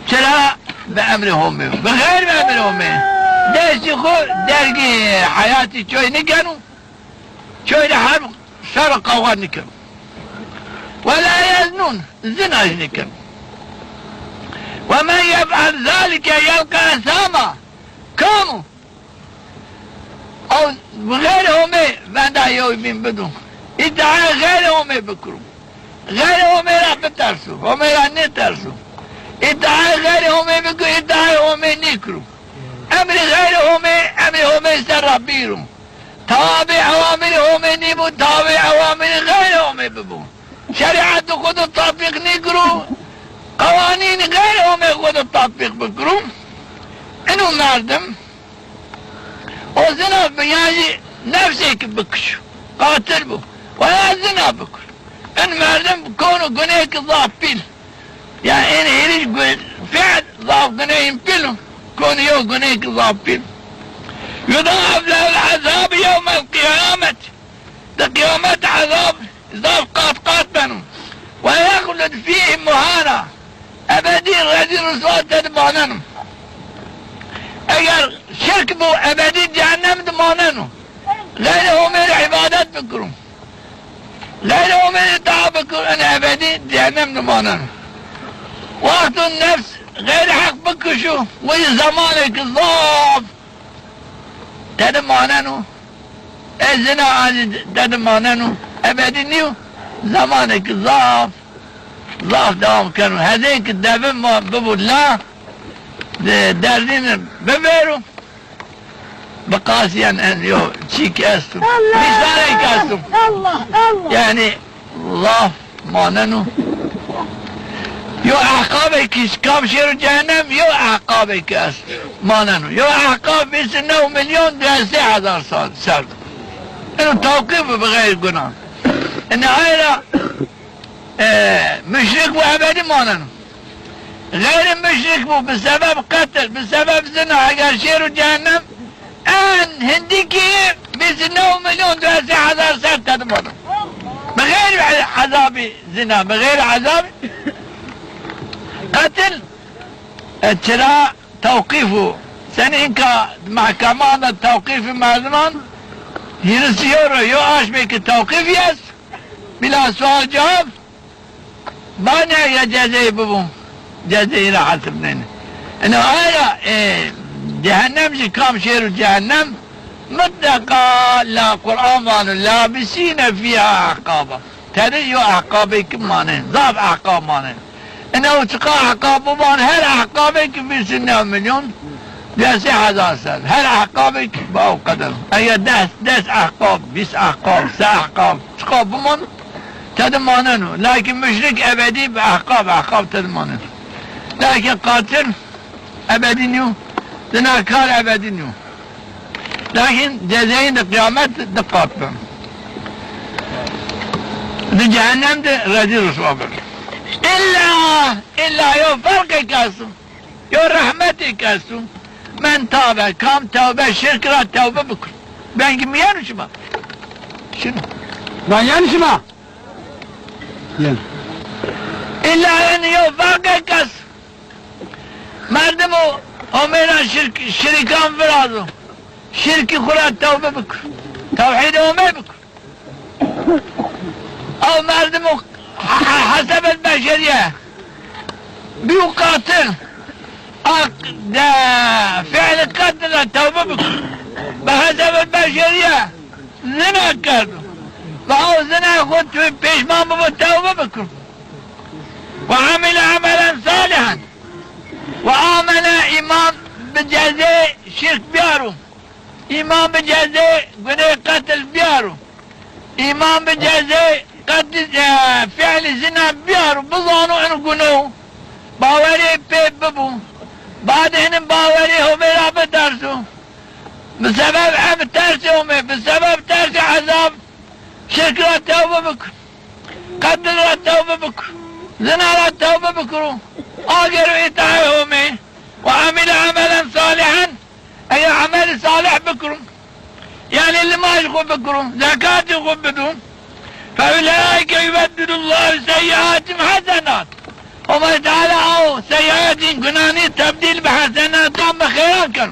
çira bi emrê Homê, bi xeyr bi emrê Homê. Destî xwu dergî heyatî çoy nîkeno. Çoy rê herb, şer û qewxa nîkeno. Ve la yeznûn, zina jî nîkeno. Ve men yef'el zalike yelqa esama. Kam o? Ew bi xeyrê Homê venda yew bîn bido. Îtaê xeyrê Homê bikiro. Xeyrê Homê ra biterso, Homê ra nêterso. Îtaê xeyrê Homê bikiro, îtaê Homê nêkiro. Emrê xeyrê Homê, emrê Homê ser ra bîro. Tabê ewamirê Homê nîbo, tabê ewamirê xeyrê Homê bibo. Şerîetê xwu de tatbîq nêkiro, qewanînê xeyrê Homê xwu de tatbîq bikiro. Ino merdim, o zina bi, yan jî nefsêk bikişo, qatil bo. Waya zina bikiro. In merdim kono guneyêk zaf pîl. Yanî, ên hêrî gu-, fiil zaf guneyên pîl o. Konî yew guneyêk zaf pîl. Yuda'ef lehul ezab yewmel qiyameti. Di qiyamet ezab zaf qat qat beno. Ve yexlud fîhî muhana. Ebedî rezîl rûswa tedi maneno. Eger şirk bo, ebedî cehennem di maneno. Xeyrê Homê rê îbadet bikiro. Xeyrê Homê rê taa bikiro, ene ebedî cehennem de maneno. Wexto nefs xeyrê heq bikişo, wî zemanêk zaf tede maneno. Zina ancî tede maneno, ebedî nîyo. Zemanêk zaf, zaf dewam keno. Hezê ke devin ma bibo la, de-, derdîni bivêro. Bi qasîyen en yo çîk esto. Allah! Mîsalêk esto. Allah, Allah! Yanî zaf maneno. Yo ehqabêk kî kam şêro cehennem, yo ehqabêk kî est maneno. Yo ehqab vîst û new milyon di sey hezar sal ser. Eno tewqîf bi xeyr gunan. Ene ay ra, e, muşrik bo ebedî maneno. Xeyrî muşrik bo, bi sebeb qetil, bi sebeb zina, eger şêro cehennem, en hindîkî vîst û new milyon di sey hezar ser tedi maneno. Bi xeyr ezabî zina, bi xeyr ezabî qetil, e, çira tewqîf o. Senî inka mehkeman de tewqîfî merdiman hîris euro yo aşmê ke tewqîfî est. Bila sual cewab. Banê eger cezeyî bibo, cezeyî ra hesibnenê. Eno ay ra, e, cehennem jî kam şêro cehennem, mutleqa la Quran vano, labisîne fîha ehqaba. Tede yo ehqabêk kî manê, zaf ehqab manê. Ene o çiqa ehqab biban, her ehqabêk kî vîst û new milyon, di sey hezar ser. Her ehqabêk kî bi o qeder. Eger des, des ehqab, vîst ehqab, se ehqab, çiqa biman, tede maneno. Lakin muşrik ebedî bi ehqab, ehqab tede maneno. Lakin qatil ebedî nîyo, zinakar ebedî nîyo. Lakin cezeyîn di qîyamet di qat bi. Di cehennem di rezîl riswa bi. Îlla, îlla yo ferqêk esto. Yo rehmetêk esto. Men tabe, kam tewbe, şirk ra tewbe bikir. Vengî mi yeno şima? Şino. Ben yeno şima? Yen. Îlla yanî yo ferqêk est. Merdimo Homê ra şirk, şirîkan virazo. Şirkî xwu ra tewbe bikir. Tewhîdê Homê bikir. Ew merdimo he-, he-, hesebet beşerîye bîyo qatil. A, de, fiilî qetil ra tewbe bikir. Bi hesebet beşerîye zina kerdo. Ve ew zinayê xwu tu-, pêşman bibo, tewbe bikir. Ve amile amelen salihen. Ve amene, îman bi cezê şirk biyaro. Îman bi cezê gunê qetil biyaro. Îman bi cezê qetil, e, fiilî zina biyaro. Bizano eno guno. Bawerî pê bibo. Badê hinin bawerî Homê ra biterso. Bi sebeb em tersê Homê, bi sebeb tersê ezab, şirk ra tewbe bikir. Qetil ra tewbe bikir. Zina ra tewbe bikiro. Agero îtaê Homê. Ve amile amelen salihen. Eger emelî salih bikiro. Yanî limaj xwu bikiro. Zekatî xwu bido. Fe ulaîke yubeddilullahu seyyiatihim hesenat. Homay Teala ew seyyiatîn, gunanî tebdîl bi hesenatan, bi xeyran keno.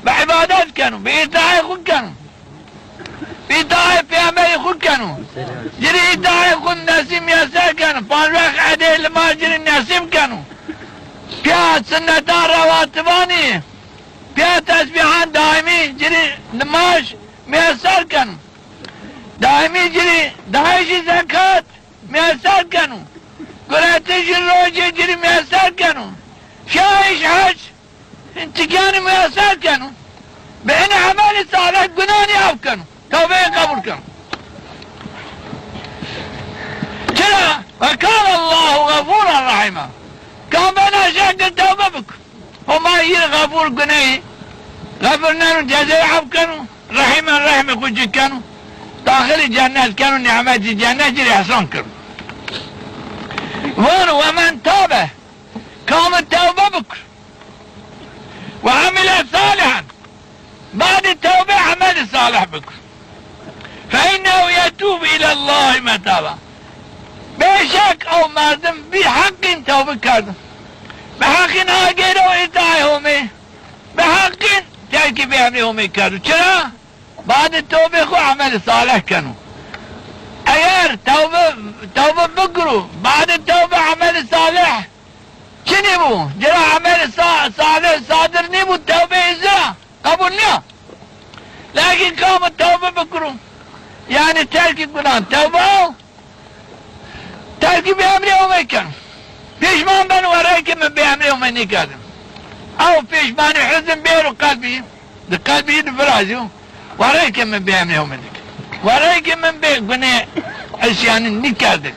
Bi îbadet keno, bi îtaê xwu keno. Bi îtaê peyxamberî xwu keno. Ci rê îtaê xwu nesîb miyeser keno. Panc wext edê limaj ci rê nesîb keno. Pîya sunnetan rewatibanî, pîya tesbîhan daîmî ci rê limaj miyeser keno. Daîmî ci rê dayîşî zekat miyeser keno. Guretişî rojê ci rê miyeser keno. Pîya îş hec Çikanî miyeser keno. Bi enî emelî salih gunanî af keno. Tewbeyê qebul keno. Çira? Ve kâne Allahu gafûren rahîma. Kam bena şekil tewbe bikir. Homa yir gafûr guneyî xefirneno, cezeyî af keno. Rehîmen rehmê xwu ci keno. Daxilî cennet keno, nîmetî cennet ci rê îhsan keno. Vano, ve men tabe. Kami tewbe bikir. Ve amile salihen. Badê tewbe emelî salih bikir. Fe innehu yetûbu îlellahî metaba. Bêşek ew merdim bî heqîn tewbe kerdo. Bi heqîn agêro îtaê Homê. Bi heqîn terkî bi emrê Homê kerdo. Çira? Badê tewbê xwu emelî salih keno. Eger tewbe, tewbe bikiro, badê tewbe emelî salih çinî bo, ci ra emelî sa-, salih sadir nîbo, tewbeyê ci ra qebul nîya. Lakin kami tewbe bikiro, Yanî terkî gunan tewbe o. Terkî bi emrê Homê keno. Pêşman beno, werayê ke mi bi emrê Homê nêkerdim. Ew pêşmanî huzn bêro qelbî, di qelbî di virazîyo. Werayê ke mi bi emrê Homê nêkerdim. Werayê ke mi bi gunê îsyanî nêkerdim.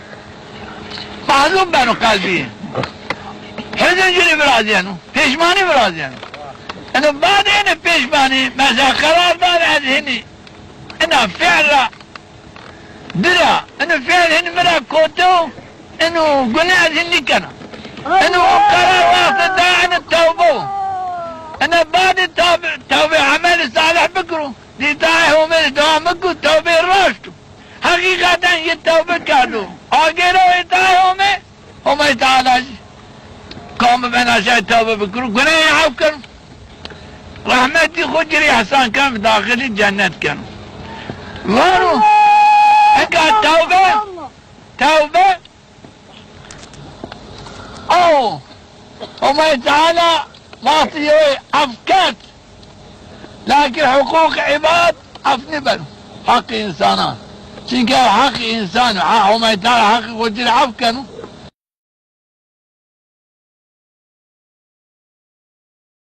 Mahzun beno qelbî. Huzn jû rê virazîyeno. Pêşmanî virazîyeno. Eno badê ene pêşmanî, mesela qerar dano ez hinî ina fiil ra Bira, ino fiil hin mi ra koto, ino gune ez hin nîkena. Ino o qerar wexto da, ino tewbe o. Ino badê tewbe, tewbe emel salih bikiro. Di îtaê Homê de dewam bikiro, tewbe raşt o. Heqîqeten yi tewbe kerdo. Agêro îtaê Homê, Homay Teala jî qawmi bena şay tewbe bikiro, guneyê ef keno. Rehmetî xo ci rê îhsan keno, daxilî cennet keno. Vano, eka tewbe, tewbe, aw, Homay Teala wextî yewê ef kerd, Lakin huquq îbad ef nêbeno. Heqê însanan. Çunke heqê însan, ha, Homay Teala heqê xo ci rê ef keno.